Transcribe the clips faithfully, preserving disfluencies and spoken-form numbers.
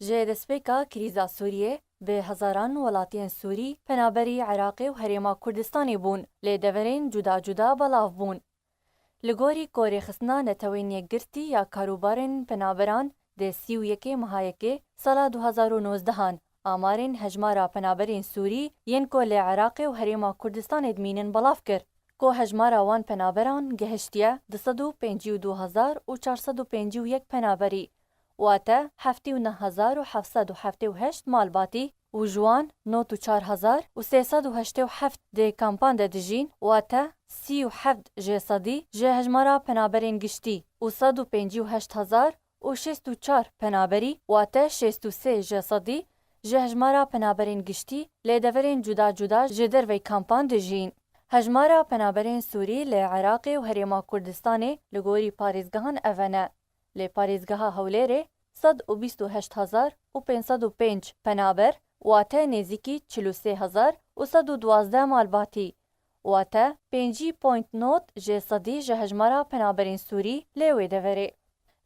Ji destpêka krîza Sûriyê bi hezaran welatiyên Sûrî penaberî Iraqê û Herêma Kurdistanê bûn, lê deverên cuda cuda belav bûn. Li gorî ku rêxistina Netewên Yekgirtî ya Karûbarên Penaberan di sî û yekê meha yekê sala du hezar û nozdehan, amarên hejmara penaberên Sûrî yên ku li Iraqê û Herêma Kurdistanê dimînin belav kir, ku hejmara wan penaberan gihiştiye du sed û pêncî û du hezar û çar sed û pêncî û yek penaberî, wate heftê û neh hezar û heft sed û heftê û heşt malbatî û ji wan nod û çar hezar û sê sed û heştê û heft di kampan de dijîn, wate sî û heft ji sedî ji hejmara penaberên giştî û sed û pêncî û heşt hezar û şêst û çar penaberî, wate şêst û sê ji sedî ji hejmara penaberên giştî li deverên cuda cuda ji dervey kampan dijîn. Hejmara penaberên Sûrî li Iraqê û Herêma Kurdistanê li gorî parêzgehan ev e ne. Li parêzgeha Hewlêrê sed û bîst û heşt hezar û pênc sed û pênc penaber, wate nêzîkî çil û sê hezar û sed û duwazdeh malbatî, wate pêncî point nod ji sedî ji hejmara penaberên Sûrî lê wê deverê.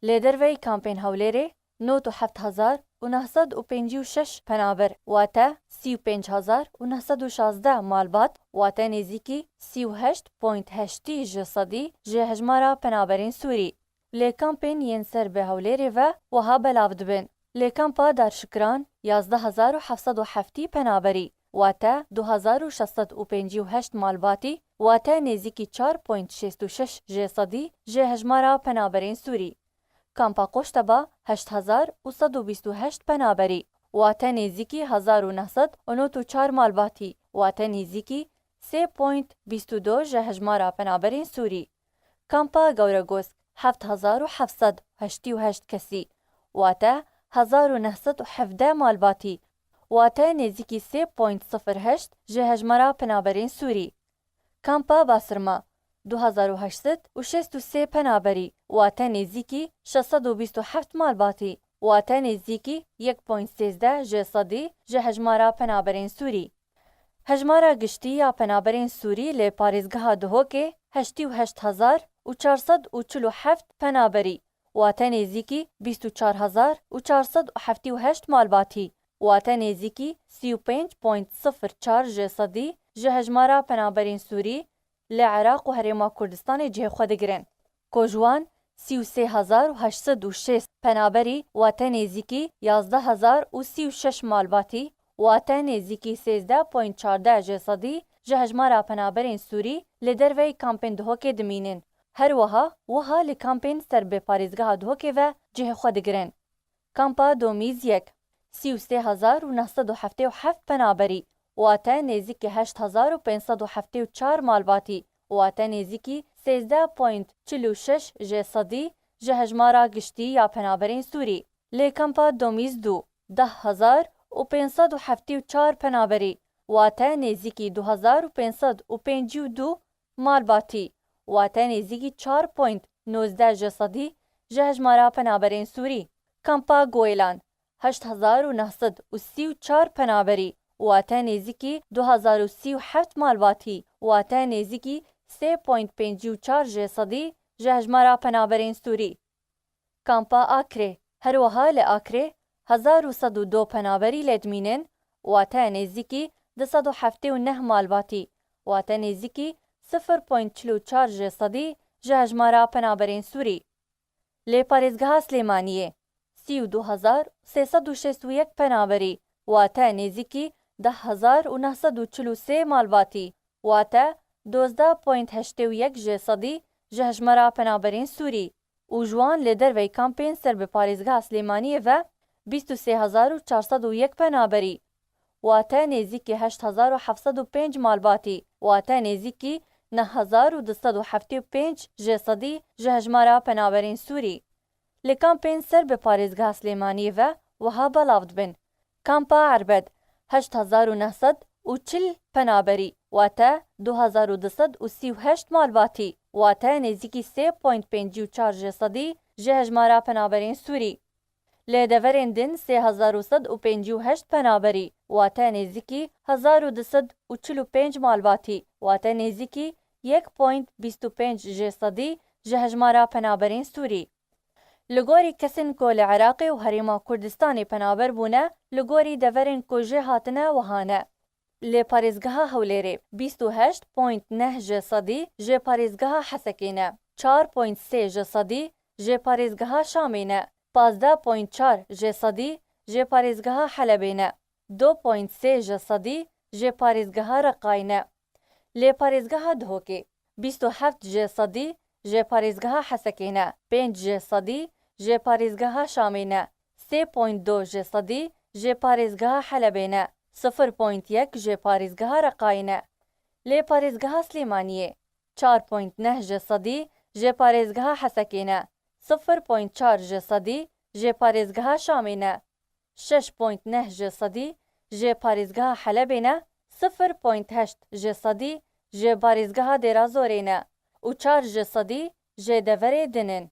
Lê derveyî kampên Hewlêrê nod û heft hezar û neh sed û pêncî û şeş penaber, wate sî û pênc hezar û neh sed û şazdeh malbat, wate nêzîkî sî û heşt point heştî ji sedî ji hejmara penaberên Sûrî. Lê kampên yên ser bi Hewlêrê ve wiha belav dibin. Lê kampa Darşikiran yazdeh hezar û heft sed û heftî penaberî, wate du hezar û şeş sed û pêncî û heşt malbatî, wate nêzîkî çar point şêst û şeş ji sedî ji hejmara penaberên Sûrî. Kampa Qoşteba heşt hezar û sed û bîst û heşt penaberî, wate nêzîkî hezar û neh sed û nod û çar malbatî, wate nêzîkî sê point bîst û du ji hejmara penaberên Sûrî. Kampa Gewregosk heft hezar û heft sed û heştî û heşt kesî, wate hezar û neh sed û hevdeh malbatî, wate nêzîkî sê point sifir heşt ji hejmara penaberên Sûrî. Kampa Basirma du hezar û heşt sed û şêst û sê penaberî, wate nêzîkî şeş sed û bîst û heft malbatî, wate nêzîkî yek point sêzdeh ji sedî ji hejmara penaberên Sûrî. Hejmara giştî ya penaberên Sûrî li parêzgeha Duhokê heştî û heşt hezar û çar sed û çil û heft penaberî, wate nêzîkî bîst û çar hezar û çar sed û heftê û heşt malbatî, wate nêzîkî sî û pênc point sifir çar ji sedî ji hejmara penaberên Sûrî li Iraq û Herêma Kurdistanê cihê xwe digirin. Ku ji wan sî û sê hezar û heşt sed û şêst penaberî, wate nêzîkî yazdeh hezar û sî û şeş malbatî, wate nêzîkî sêzdeh point çardeh ji sedî ji hejmara penaberên Sûrî li derveyî kampên Duhokê dimînin. Her wiha, wiha li kampên ser bi parêzgeha Duhokê ve cihê xwe digirin. Kampa Domîz yek, sî û sê hezar û neh sed û heftê û heft penaberî, wate nêzîkî heşt hezar û pênc sed û heftê û çar malbatî, wate nêzîkî sêzdeh point çil û şeş ji sedî ji hejmara giştî ya penaberên Sûrî. Lê kampa Domîz du, deh hezar û pênc sed û heftê û çar penaberî, wate nêzîkî du hezar û pênc sed û pêncî û du malbatî, wate nêzîkî çar point nozdeh ji sedî ji hejmara penaberên Sûrî. Kampa Goylan, heşt hezar û neh sed û sî û çar penaberî, wate nêzîkî du hezar û sî û heft malbatî, wate nêzîkî sê point pêncî û çar ji sedî ji hejmara penaberên Sûrî. Kampa Akrê, her wiha li Akrê hezar û sed û du penaberî lê dimînin, wate nêzîkî du sed û heftê û neh malbatî, wate nêzîkî sifir point çil û çar ji sedî ji hejmara penaberên Sûrî. Lê parêzgeha Silêmaniyê sî û du hezar sê sed û şêst û yek penaberî, wate nêzîkî deh hezar û neh sed û çil û sê malbatî, wate dozdeh point heştê û yek ji sedî ji hejmara penaberên Sûrî û ji wan li derveyî kampên ser bi parêzgeha Silêmaniyê ve bîst û sê hezar û çar sed û yek penaberî, wate nêzîkî heşt hezar û heft sed û pênc malbatî, wate nêzîkî neh hezar û du sed û heftê û pênc ji sedî ji hejmara penaberên Sûrî. Li kampên ser bi parêzgeha Silêmaniyê ve wiha belav dibin. Kampa Erbed, heşt hezar û neh sed û çil penaberî, wate du hezar û du sed û sî û heşt malbatî, wate nêzîkî sê point pêncî û çar ji sedî ji hejmara penaberên Sûrî. Li deverên din sê hezar û sed û pêncî û heşt penaberî, wate nêzîkî hezar û du sed û çil û pênc malbatî, wate nêzîkî yek point bîst û pênc ji sedî ji hejmara penaberên Sûrî. Li gorî kesên ku li Iraqê û Herêma Kurdistanê penaber bûne, li gorî deverên ku jê hatine wiha ne. Lê parêzgeha Hewlêrê bîst û heşt point neh ji sedî ji parêzgeha Hesekê ne, çar point sê ji sedî ji parêzgeha Şamê ne, pazdeh point çar ji sedî ji parêzgeha Helebê ne, du point sê ji sedî ji parêzgeha Reqayê ne. Lê parêzgeha Duhokê bîst û heft ji sedî ji parêzgeha Hesekê ne, pênc ji sedî ji parêzgeha Şamê ne, sê point du ji sedî ji parêzgeha Helebê ne, sifir point yek ji parêzgeha Reqayê ne. Lê parêzgeha Silêmaniyê çar point neh ji sedî ji parêzgeha Hesekê ne, sifir point çar ji sedî ji parêzgeha Şamê ne, şeş point neh ji sedî ji parêzgeha Helebê ne, sifir point heşt ji sedî ji parêzgeha Dêra Zorê ne û çar ji sedî ji deverê din in.